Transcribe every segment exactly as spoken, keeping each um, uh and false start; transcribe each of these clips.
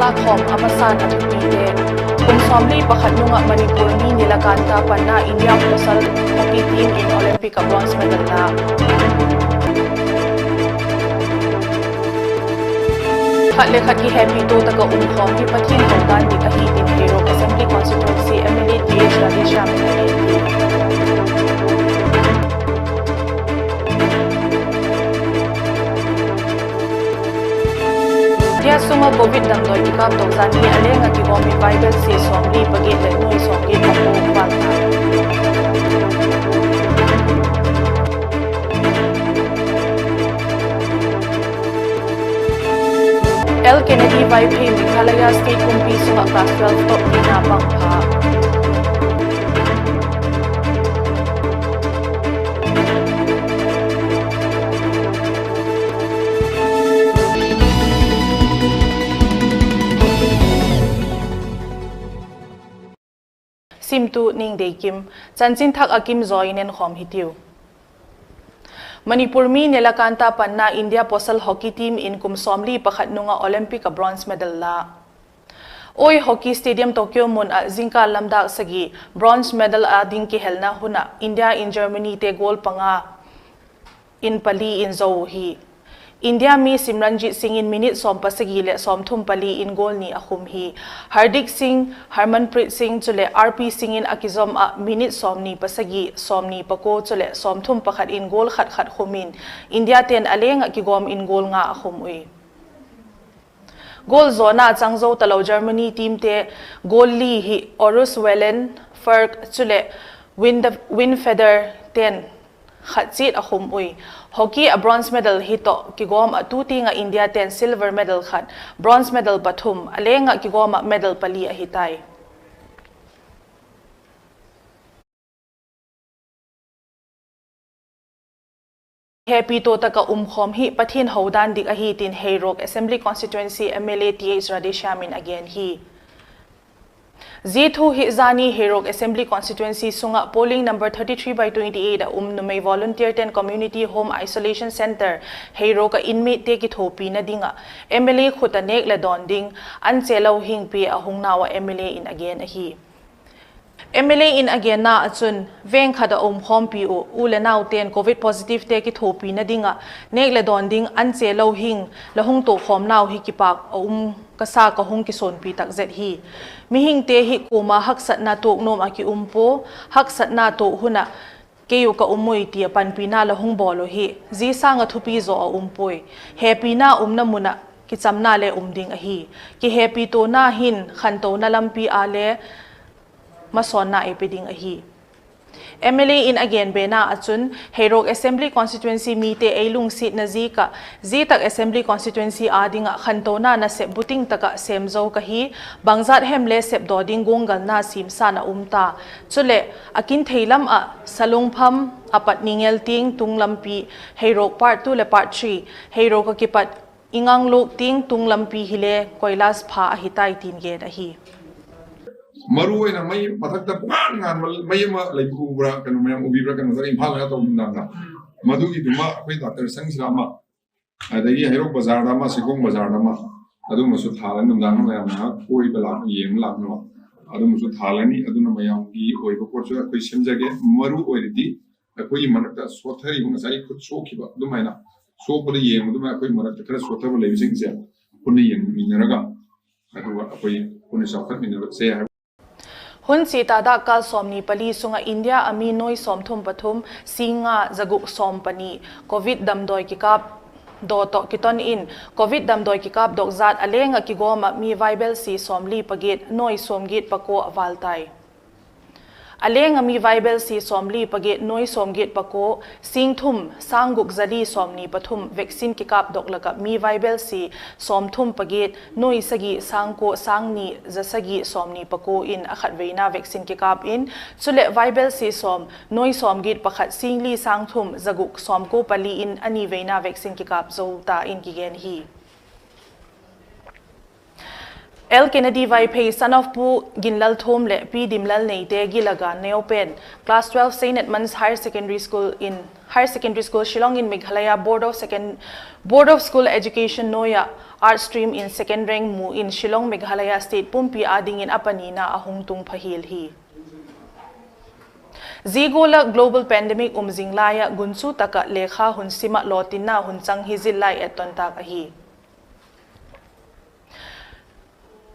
A khawm a masan a thupite. Kum sawmli pakhat nung ah Manipur mi Nilakanta panna India pawsal hockey team in Olympic ah bronze medal la. Khat le khat kihepi to tak ah um khawm hi Pathian hodan dik ahi tin Heirok Assembly Constituency M L A Th Radheshyam in a gen hi. India sung ah Covid damdawi kikâpdok zani a leng ah kigawm in vaibelsia sawmli pagiat leh nuai sawmgiat pakuat vâl tai. L Kennedy Vaiphei Meghalaya State kumpi sung ah class twelve toppina pang pha. Simtu Ningdeikim. Chanchin thak a kim zaw in enkhawm hitiu. Manipur mi Nilakanta panna India pawsal hockey team in kum sawmli pakhat nung ah Olympic ah bronze medal la. Awi Hockey Stadium Tokyo mun ah zingkal lam dâk sagi bronze medal a ding kihelna hun ah India in Germany te goal panga in pali in zo uh hi. India mi Simranjit Singh in minute sawm pasagi leh sawmthum pali in goal ni a khum hi. Hardik Singh, Harmanpreet Singh chuleh R P Singh in a kizom ah minute sawmni pasagi, sawmni pakua chuleh sawmthum pakhat in goal khat khat khum in India te'n a leng ah kigawm in goal nga a khum ui. Goal zawna chang zo talo Germany teamte goal li hi Orus Wellen, Ferg chuleh Winde-, Winfeder te'n khat chiat a khum ui. Hockey a bronze medal hi tawh kigawm ah tu tiang ah India te'n silver medal khat, bronze medal pathum, a leng ah kigawm ah medal pali ahi tai. Hepi to tak ah um khawm hi Pathian hodan dik ahi tin Heirok Assembly Constituency M L A Th Radheshyam in a gen hi. Zia thu hi zani Heirok Assembly Constituency sung ah polling number thirty three by twenty eight ah um numei volunteer ten Community Home Isolation Centre Heirok ah inmate te kithuapina ding ah M L A khut ah nêk le dawn ding, an che lo hing pia a hung nau ah M L A in a gen ahi. M L A in a genna ah chun, veng khat ah um khawmpi uh u le nau ten Covid positive te kithuapina ding ah nêk le dawn ding an che lo hing la hung tuak khawm nau hi kipâk a um ka sa ka hung kisuanpi tak zet hi. Mihingte hi kuama haksatna tuak nuam ah ki um pua, haksatna tuak hun ah kei uh ka um ui ti a panpina la hung bawl uh hi zia sâng ah thupi zaw a um puai. Hepina umna mun ah kichamna le um ding ahi. Kihepi tona hin khantona lampi a le masawnna ei pe ding ahi. M L A in a gen bena ah chun, Heirok Assembly Constituency mite ei lungsiatna ziak ah, zia tak Assembly Constituency â ding ah khantona nasep buting tak ah sêm zo ka hi, bangzat hem le sepdaw ding guanggalna simsan a um ta. Chuleh, a kin thei lam ah Salungpham a pat Ningel tiang tung lampi, Heirok Part two leh Part three, Heirok ah kipat Ingangluk tiang tung lampi hile koilas pha ahi tai tin gen ahi. ꯃꯔꯨ ꯑꯣꯏꯅ ꯃꯩ ꯃꯊꯛꯇ ꯄꯨꯡꯉꯥꯟ ꯉꯥꯟꯕ ꯃꯩ ꯑꯃ ꯂꯩꯕ ꯎꯕ꯭ꯔꯥ, ꯀꯩꯅꯣ ꯃꯌꯥꯝ ꯎꯕꯤꯕ꯭ꯔꯥ, ꯀꯩꯅꯣꯗ ꯏꯝꯐꯥꯜꯗ ꯇꯧꯕ ꯃꯇꯝꯗ? ꯃꯗꯨꯒꯤꯗꯨꯃ ꯑꯩꯈꯣꯏ ꯗꯥꯛꯇꯔ ꯁꯪꯁꯤꯗ ꯑꯃ, ꯑꯗꯒꯤ ꯍꯩꯔꯣꯛ ꯕꯖꯥꯔꯗ ꯑꯃ, ꯁꯤꯈꯣꯡ ꯕꯖꯥꯔꯗ ꯑꯃ, ꯑꯗꯨꯝꯕꯁꯨ ꯊꯥꯜꯂꯅꯤ꯫ ꯅꯨꯡꯗꯥꯡꯗ ꯃꯌꯥꯝ ꯉꯥꯏꯍꯥꯛ ꯀꯣꯏꯕ ꯂꯥꯛꯅ, ꯌꯦꯡꯕ ꯂꯥꯛꯅꯕ ꯑꯗꯨꯝꯕꯁꯨ ꯊꯥꯜꯂꯅꯤ꯫ ꯑꯗꯨꯅ ꯃꯌꯥꯝꯒꯤ ꯑꯣꯏꯕ ꯄꯣꯠꯁꯨ ꯑꯩꯈꯣꯏ ꯁꯦꯝꯖꯒꯦ꯫ ꯃꯔꯨ ꯑꯣꯏꯔꯤꯗꯤ ꯑꯩꯈꯣꯏꯒꯤ ꯃꯔꯛꯇ ꯁꯣꯠꯊꯔꯤꯕ, ꯉꯁꯥꯏꯒꯤ ꯈꯨꯠ ꯁꯣꯛꯈꯤꯕ ꯑꯗꯨꯃꯥꯏꯅ, ꯁꯣꯛꯄꯗ ꯌꯦꯡꯕꯗꯨꯃꯥꯏꯅ ꯑꯩꯈꯣꯏ ꯃꯔꯛꯇ ꯈꯔ ꯁꯣꯠꯊꯕ ꯂꯩꯕꯁꯤꯡꯁꯦ ꯄꯨꯟꯅ ꯌꯦꯡꯃꯤꯟꯅꯔꯒ, ꯑꯗꯨꯒ ꯑꯩꯈꯣꯏ ꯄꯨꯟꯅ ꯆꯥꯎꯈꯠꯃꯤꯟꯅꯕꯁꯦ ꯍꯥꯏꯕ꯫ Hun chia ta dakkal sawmni pali sung ah India a mi nuai sawmthum pathum, sing nga, zaguk sawm pani Covid damdawi kikâp daw tawh kiton in, Covid damdawi kikâpdok zat a leng ah kigawm ah mi vaibelsi sawmli pagiat, nuai sawmgiat pakua a vâl tai. A leng ah mi vaibelsi sawmli pagiat, nuai sawmgiat pakua, sing thum, sâng guk, zali sawmni pathum vaccine kikâpdok lak ah mi vaibelsi sawmthum pagiat, nuai sagi, sâng kua, sâng ni, za sagi, sawmni pakua in a khatveina vaccine kikâp in, chuleh vaibelsi sawm, nuai sawmgiat pakhat, singli, sâng thum, zaguk sawmkua pali in a niveina vaccine kikâp zo ta in kigen hi. L Kennedy Vaiphei, son of Pu Ginlalthum leh Pi Dimlal Neite, Gilaga, Neopen, class twelve, Saint Edmund's Higher Secondary School in, Higher Secondary School, Shillong in Meghalaya Board of Second, Board of School Education nuai ah Arts stream in second rank mu in Shillong, Meghalaya State pumpi â dingin a panina a hung tung pha hial hi. Zia gual ah global pandemic um zing lai ah gunchu tak ah lekha hun sim ah lawtinna hun chang hi zil lai etton tâk ahi.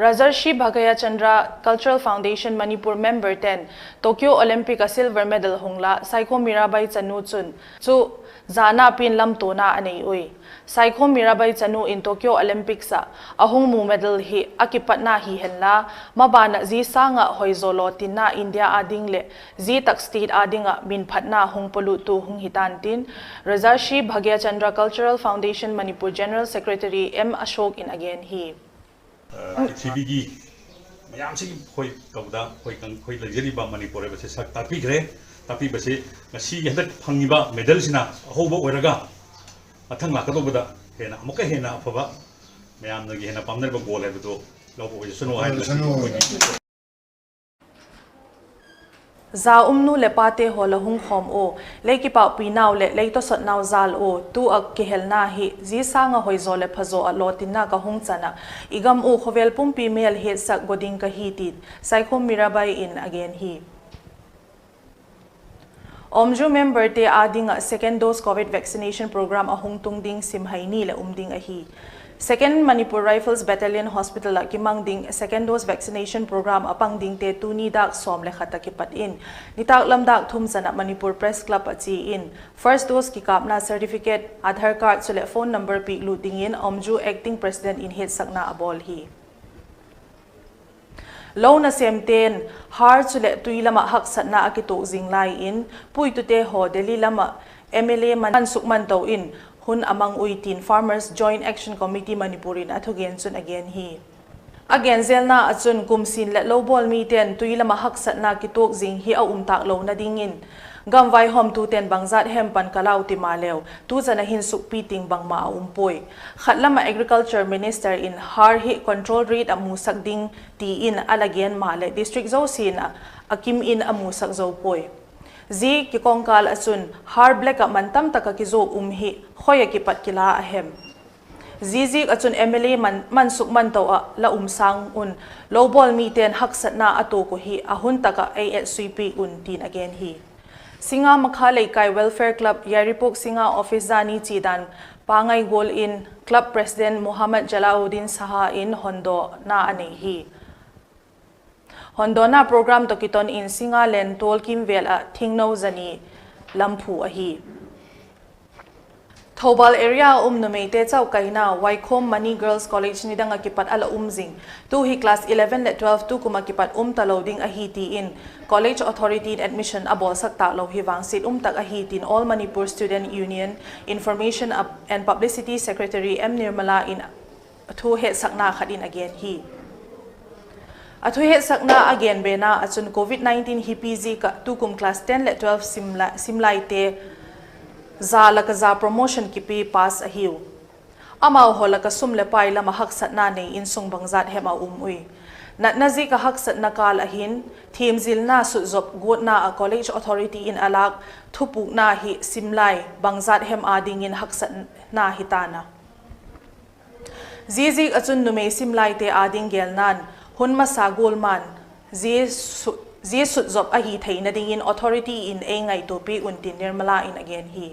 Rajarshi Bhagya Chandra Cultural Foundation Manipur member ten Tokyo Olympic ah silver medal hung la Saikhom Mirabai chanu chun chu zana pi'n lamtuana a nei ui. Saikhom Mirabai chanu in Tokyo Olympics ah a hung mu medal hi a kipatna hi henla, maban ah zia sâng ah hoizaw lawtinna India â ding leh zia tak state â ding ah minphatna hung pawluttu hung hita'n tin, Rajarshi Bhagya Chandra Cultural Foundation Manipur General Secretary M Ashok in a gen hi. ꯄ꯭ꯔꯤꯊꯤꯕꯤꯒꯤ ꯃꯌꯥꯝꯁꯤꯒꯤ ꯑꯩꯈꯣꯏ ꯇꯧꯕꯗ ꯑꯩꯈꯣꯏ ꯀꯪ-, ꯑꯩꯈꯣꯏ ꯂꯩꯖꯔꯤꯕ ꯃꯅꯤꯄꯨꯔ ꯍꯥꯏꯕꯁꯦ ꯁꯛ ꯇꯥꯛꯄꯤꯈ꯭ꯔꯦ꯫ ꯇꯥꯛꯄꯤꯕꯁꯤ ꯉꯁꯤꯒꯤ ꯍꯟꯗꯛ ꯐꯪꯉꯤꯕ medalꯁꯤꯅ ꯑꯍꯧꯕ ꯑꯣꯏꯔꯒ, ꯃꯊꯪ ꯂꯥꯛꯀꯗꯧꯕꯗ ꯍꯦꯟꯅ ꯑꯃꯨꯛꯀ ꯍꯦꯟꯅ ꯑꯐꯕ, ꯃꯌꯥꯝꯅꯒꯤ ꯍꯦꯟꯅ ꯄꯥꯝꯅꯔꯤꯕ gold ꯍꯥꯏꯕꯗꯨ ꯂꯧꯕ ꯑꯣꯏꯖꯁꯅꯨ ꯍꯥꯏꯅ ꯉꯁꯤ ꯑꯩꯈꯣꯏꯒꯤ Za umnu leh pate haw la hung khawm u, lei kipakpi nau leh lei tawsawt nau zal u, tu ah kihelna hi zia sâng ah hoizaw leh phazaw ah lawtinna ka hung chan ah, i gam u khawvel pumpi mêl hiatsak gaw ding ka hi, tin Saikhom Mirabai in a gen hi. Omju memberte â ding ah second dose covid vaccination program a hung tung ding sim hai ni leh um ding ahi. Second Manipur Rifles Battalion Hospital ah kimang ding second dose vaccination program a pang dingte tuni dâk sawm le khat ah kipat in, nitâklam dâk thum chan ah Manipur Press Club ah chia in, first dose kikâpna certificate, Aadhaar card chuleh phone number piaklut dingin Omju Acting President in hiatsakna a bawl hi. Lo nasêmte'n har chuleh tui lam ah haksatna a kituak zing lai in, puitute haw Delhi lam ah M L A man, man sukman to in hun a mang ui, tin Farmers Joint Action Committee Manipur in a thugen chun a gen hi. A gen zelna ah chun, kum sin leh lo bawl mite'n tui lam ah haksatna kituak zing hi a um tâk lona dingin, gam vaihawmtute'n bangzat hem pan ka lau ti maleu, tu chan ah hin sukpi ting bangma a um puai. Khat lam ah Agriculture Minister in har hi control rate ah musak ding ti in a la gen maleh district zosia'n a, a kim in a musak zo puai. Zia kikawngkâl ah chun har black ah man tam tak ah kizuak um hi khoi ah kipat kila a hem? Zia ziak ah chun M L A man, man sukman to ah la um sâng un, lo bawl mite'n haksatna a tuak uh hi a hun tak ah ei etsuipiak un, tin a gen hi. Singa Makha Leikai Welfare Club, Yairipok Singa office zani chia dan pangai gual in club president Mohammad Jalauddin Saha in hondawna a nei hi. Hondawna program tawh kiton in Singa Lentual kimvêl ah thingno zani lamphu ahi. Thoubal area ah um numeite chaukaina Waikhom Mani Girls College nidang ah kipat a la um zing, tu hi class eleven leh twelve tukum ah kipat um talo ding ahi ti in college authority in admission a bawlsak tâk lo hi vangsiat um tak ahi tin All Manipur Student Union Information and Publicity Secretary M Nirmala in a thu hetsakna khat in a gen hi. A thu hetsakna a gen bena ah chun covid nineteen hipi ziak ah tukum class ten leh twelve sim la-, simlaite za lak ah za promotion kipe pass ahiu. Amau haw lak ah sum leh pai lam ah haksatna nei insung bangzat hem a um ui. Natna ziak ah haksatna kâl ah hin, thiamzilna sutzop guatna ah college authority in a lâk thupukna hi simlai bangzat hem â dingin haksatna hita'n a. Zia ziak ah chun numei simlaite â ding gelna'n, hun masa gual ma'n zia su-, zia sutzop ahi theina dingin authority in ei ngaituapiak un tin Nirmala in a gen hi.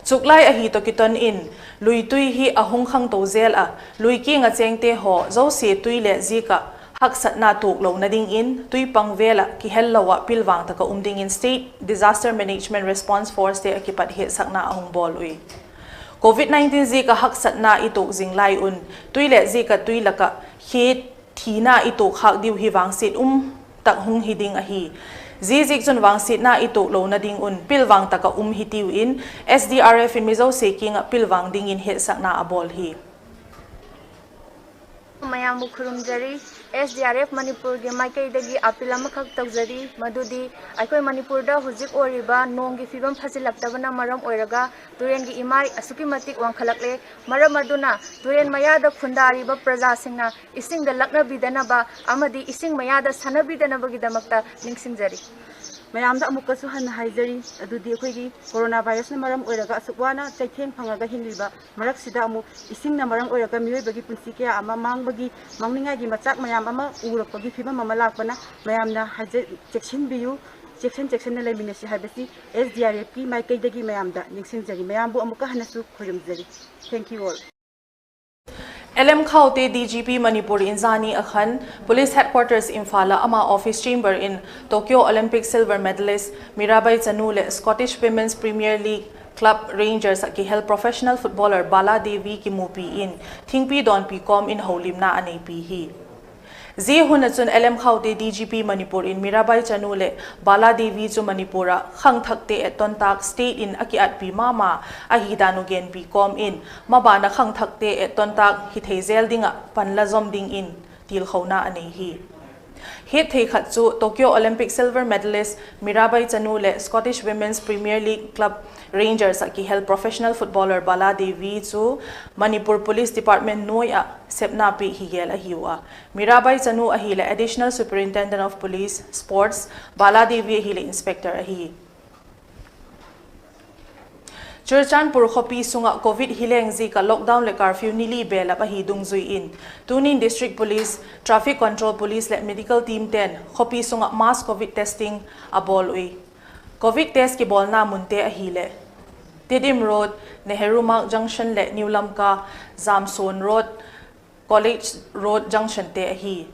Chuklai ahi tawh kiton in, luitui hi a hung khangto zel ah, lui kiang ah chêngte haw zosia tui leh ziak ah haksatna tuak lona dingin, tui pang vêl ah kihel lo ah pilvang tak ah um dingin State Disaster Management Response Forcete a kipat hetsakna a hung bawl ui. Covid nineteen ziak ah haksatna i tuak zing lai un, tui leh ziak ah tui lak ah khi thina i tuak khâk diu hi vangsiat um tak hung hi ding ahi. Zia ziak chun vangsiatna i tuak lona ding un pilvang tak ah um hitiu in S D R F in mi zosia kiang ah pilvang dingin hetsakna a bawl hi. ꯃꯌꯥꯝꯕꯨ ꯈꯨꯔꯨꯝꯖꯔꯤ꯫ S D R F ꯃꯅꯤꯄꯨꯔꯒꯤ ꯃꯥꯏꯀꯩꯗꯒꯤ ꯑꯥꯄꯤꯜ ꯑꯃꯈꯛ ꯇꯧꯖꯔꯤ, ꯃꯗꯨꯗꯤ ꯑꯩꯈꯣꯏ ꯃꯅꯤꯄꯨꯔꯗ ꯍꯧꯖꯤꯛ ꯑꯣꯏꯔꯤꯕ ꯅꯣꯡꯒꯤ ꯐꯤꯕꯝ ꯐꯖꯤꯜꯂꯛꯇꯕꯅ ꯃꯔꯝ ꯑꯣꯏꯔꯒ ꯇꯨꯔꯦꯟꯒꯤ ꯏꯃꯥꯏ ꯑꯁꯨꯛꯀꯤ ꯃꯇꯤꯛ ꯋꯥꯡꯈꯠꯂꯛꯂꯦ꯫ ꯃꯔꯝ ꯑꯗꯨꯅ ꯇꯨꯔꯦꯟ ꯃꯌꯥꯗ ꯈꯨꯟꯗꯥꯔꯤꯕ ꯄ꯭ꯔꯖꯥꯁꯤꯡꯅ ꯏꯁꯤꯡꯗ ꯂꯛꯅꯕꯤꯗꯅꯕ ꯑꯃꯗꯤ ꯏꯁꯤꯡ ꯃꯌꯥꯗ ꯁꯥꯟꯅꯕꯤꯗꯅꯕꯒꯤꯗꯃꯛꯇ ꯅꯤꯡꯁꯤꯡꯖꯔꯤ꯫ ꯃꯌꯥꯝꯗ ꯑꯃꯨꯛꯀꯁꯨ ꯍꯟꯅ ꯍꯥꯏꯖꯔꯤ, ꯑꯗꯨꯗꯤ ꯑꯩꯈꯣꯏꯒꯤ ꯀꯣꯔꯣꯅꯥ ꯚꯥꯏꯔꯁꯅ ꯃꯔꯝ ꯑꯣꯏꯔꯒ ꯑꯁꯨꯛ ꯋꯥꯅ ꯆꯩꯊꯦꯡ ꯐꯪꯉꯒ ꯍꯤꯡꯂꯤꯕ ꯃꯔꯛꯁꯤꯗ ꯑꯃꯨꯛ ꯏꯁꯤꯡꯅ ꯃꯔꯝ ꯑꯣꯏꯔꯒ ꯃꯤꯑꯣꯏꯕꯒꯤ ꯄꯨꯟꯁꯤ ꯀꯌꯥ ꯑꯃ ꯃꯥꯡꯕꯒꯤ, ꯃꯥꯡꯅꯤꯡꯉꯥꯏꯒꯤ ꯃꯆꯥꯛ ꯃꯌꯥꯝ ꯑꯃ ꯎꯔꯛꯄꯒꯤ ꯐꯤꯕꯝ ꯑꯃ ꯂꯥꯛꯄꯅ ꯃꯌꯥꯝꯅ ꯍꯥꯏꯖ-, ꯆꯦꯛꯁꯤꯟꯕꯤꯌꯨ, ꯆꯦꯛꯁꯤꯟ ꯆꯦꯛꯁꯤꯟꯅ ꯂꯩꯃꯤꯟꯅꯁꯤ ꯍꯥꯏꯕꯁꯤ ꯑꯦꯁ ꯗꯤ ꯑꯥꯔ ꯑꯦꯐꯀꯤ ꯃꯥꯏꯀꯩꯗꯒꯤ ꯃꯌꯥꯝꯗ ꯅꯤꯡꯁꯤꯡꯖꯔꯤ꯫ ꯃꯌꯥꯝꯕꯨ ꯑꯃꯨꯛꯀ ꯍꯟꯅꯁꯨ ꯈꯣꯏꯔꯨꯝꯖꯔꯤ꯫ Thank you all. L M ꯈꯥꯎꯇꯦ, ꯗꯤ ꯖꯤ ꯄꯤ ꯃꯅꯤꯄꯨꯔ ꯏꯟꯖꯥꯅꯤ ꯑꯈꯟ, Police Headquarters ꯏꯝꯐꯥꯜꯗ ꯑꯃ office chamber in Tokyo Olympic silver medalist Mirabai ꯆꯅꯨ ꯂꯦ Scottish Women's Premier League club Rangers ꯑ ꯀꯤꯍꯦꯜ professional footballer ꯕꯥꯂꯥ ꯗꯦꯕꯤ ꯀꯤꯃꯨꯄꯤ in ꯊꯤꯡꯄꯤ ꯗꯣꯟꯄꯤ ꯀꯣꯝ in ꯍꯧꯂꯤꯝꯅꯥ ꯑ ꯅꯩ ꯄꯤ ꯍꯤ꯫ ꯖꯤ ꯍꯨꯟ ꯑ ꯆꯨꯟ ꯑꯦꯜ ꯑꯦꯝ ꯈꯥꯎꯇꯦ, ꯗꯤ ꯖꯤ ꯄꯤ ꯃꯅꯤꯄꯨꯔ in ꯃꯤꯔꯥꯕꯥꯏ ꯆꯅꯨ ꯂꯦ ꯕꯥꯂꯥ ꯗꯦꯕꯤ ꯆꯨ ꯃꯅꯤꯄꯨꯔ ꯑ ꯈꯪꯊꯛꯇꯦ ꯑꯦꯠꯇꯣꯟꯇꯥꯛ state in ꯑ ꯀꯤꯑꯠꯄꯤ ꯃꯥ ꯃꯥ ꯑꯍꯤꯗꯥ ꯅꯨꯒꯦꯟꯄꯤ ꯀꯣꯝ in ꯃꯕꯥꯟ ꯑ ꯈꯪꯊꯛꯇꯦ ꯑꯦꯠꯇꯣꯟꯇꯥꯛ ꯍꯤꯊꯩꯖꯦꯜ ꯗꯤꯡ ꯑ ꯄꯟꯂꯖꯣꯝ ꯗꯤꯡ in ꯇꯤꯜꯈꯧꯅꯥ ꯑ ꯅꯩ ꯍꯤ꯫ ꯍꯤꯠ ꯊꯩ ꯈꯠ ꯆꯨ Tokyo Olympic silver medalist Mirabai ꯆꯅꯨ ꯂꯦ Scottish Women's Premier League club Rangers ꯑ ꯀꯤꯍꯦꯜ professional footballer ꯕꯥꯂꯥ ꯗꯦꯕꯤ ꯆꯨ ꯃꯅꯤꯄꯨꯔ Police Department ꯅꯣꯏ ꯑ ꯁꯦꯞꯅꯥ ꯄꯤ ꯍꯤꯒꯦꯜ ꯑꯍꯤꯎ ꯑ꯫ ꯃꯤꯔꯥꯕꯥꯏ ꯆꯅꯨ ꯑꯍꯤ ꯂꯦ Additional Superintendent of Police, Sports, ꯕꯥꯂꯥ ꯗꯦꯕꯤ ꯑꯍꯤ ꯂꯦ Inspector ꯑꯍꯤ꯫ ꯆꯨꯔꯆꯥꯟꯄꯨꯔ ꯈꯣꯄꯤ ꯁꯨꯡ ꯑ COVID ꯍꯤꯂꯦꯡ ꯖꯤ ꯀ lockdown ꯂꯦ curfew ꯅꯤꯂꯤ ꯕꯦꯜꯂꯞ ꯑꯍꯤ ꯗꯨꯡꯖꯨꯏ in ꯇꯨꯅꯤꯡ district police, traffic control police ꯂꯦ medical team ꯇꯦꯟ ꯈꯣꯄꯤ ꯁꯨꯡ ꯑ mass COVID testing ꯑ ꯕꯣꯜ ꯎꯏ꯫ COVID test ꯀꯤꯕꯣꯜꯅ ꯃꯨꯟꯇꯦ ꯑꯍꯤ ꯂꯦ Tedim Road, Nehru Marg Junction ꯂꯦ New Lamka, Jamson Road, College Road Junction te ahi.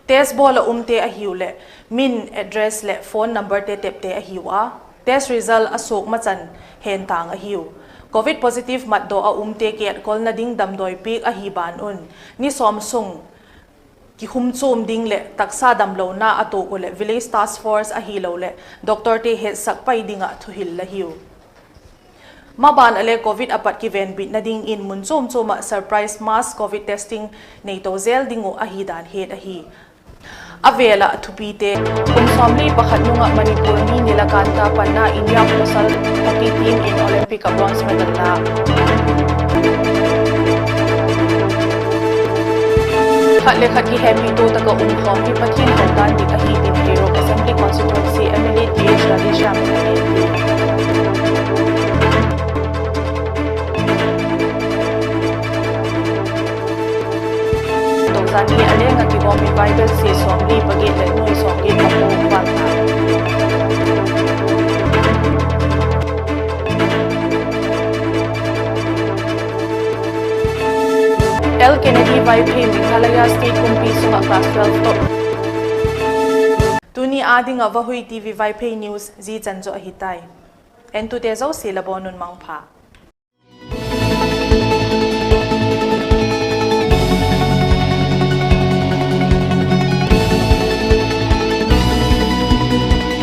Test bawl a umte ahiu leh min, address leh phone number te tepte ahiu a, test result a suak machan hentang ahiu. COVID positive matdaw a umte kiatkolna ding damdawi piak ahi ban un, ni sawm sung kikhum chuam ding leh taksa damlona a tuak uh leh village task force ahiloleh doctorte hetsak pai ding ah thuhil la hiu. Maban ah le COVID a pat kivenbitna dingin mun chuam chuam ah surprise mass COVID testing neito zel ding uh ahi dan het ahi. A vel ah thupite. Kum sawmli pakhat nung ah Manipur mi Nilakanta panna India pawsal hockey team in Olympic ah bronze medal la. Khat le khat kihepitu tak ah um khawm hi Pathian hodan dik ahi tin Heirok Assembly Constituency MLA Th Radheshyam in a gen. Tuzan ni a leng ah kibawm in Bible sia sawmli pagiat leh nuai sawmgiat a pua pan ta. L Kennedy Vaiphei Meghalaya State kumpi sung ah class twelve top. Tuni â ding ah Vahui TV Vaiphei News zia chan chu ahi tai. Entute zosia la bawn un mangpha.